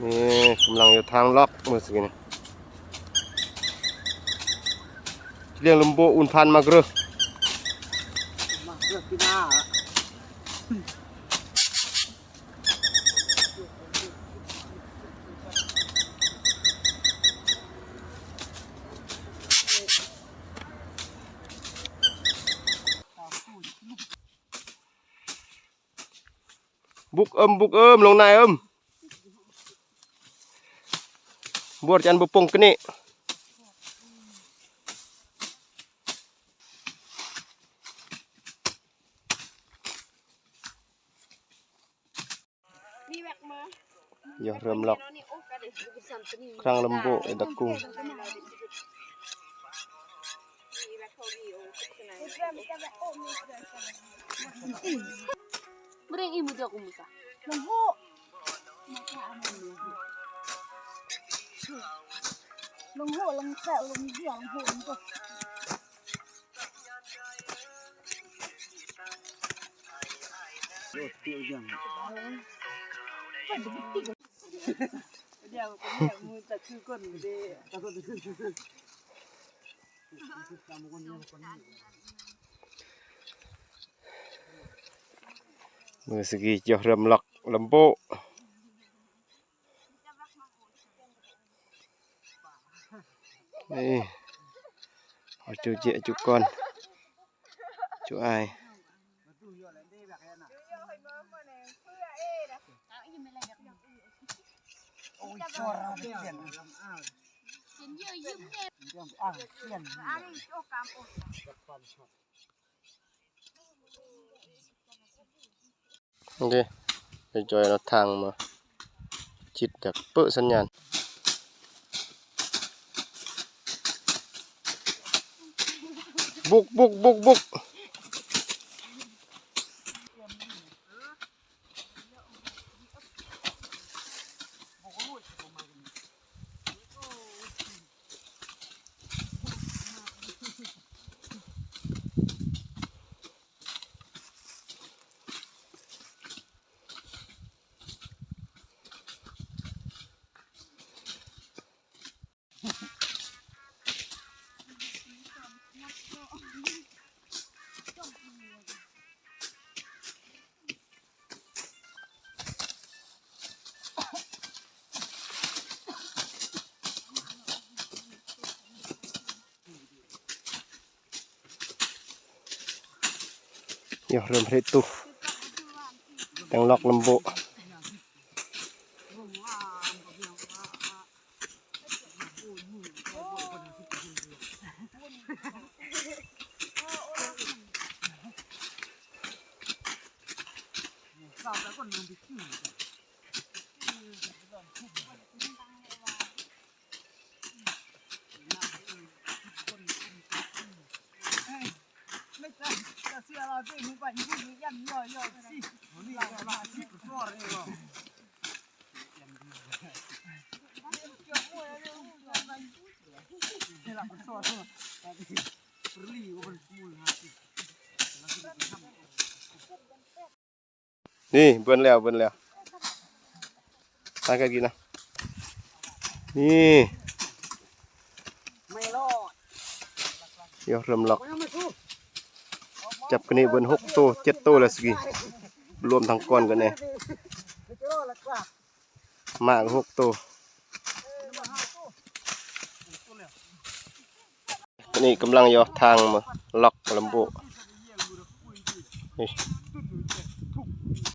ນີ້ກຳລັງຢູ່ທາງລັອກມື້ສະກີ້ນີ້ ລ້ຽງລຳໂບອຸ່ນພັນມາເກືອ ບຸກເອີມ ບຸກເອີມ ລົງນາຍເອີມ ບວດຈັນບໍ່ປົງກະນີ້ ຢາເລີ່ມລັອກ ຄາງລຳໂບ ເອດາກຸງ. ມື້ສະກີ້ ຈະເລີ່ມລັອກລຳໂບ. ນີ້ ເອົາຈຸເຈະຈຸກ່ອນ ຈຸອາຍ. ນີ້ເດ້ ໄປຈ່ອຍເອົາທາງມາຈິດ ຢາກເປີະສັນຍານ. ບຸກ ບຸກ ບຸກ ບຸກ. ຢາກເລີ່ມເຮັດຕູ້ ແຕ່ງລັອກລຳໂບ. ນີ້ເບິ່ນແລ້ວ ເບິ່ນແລ້ວ ຫາກັນກິນນະ ນີ້ ດຽວເລີ່ມລັອກ ຈັບກະນີ້ເບິ່ນຫົກໂຕ ເຈັດໂຕແລ້ວສະກີ້ ລວມທັງກ້ອນກັນແນ່ ໝາກຫົກໂຕ. ນີ້ກຳລັງຢໍ່ທາງມາລັອກລຳໂບ ນີ້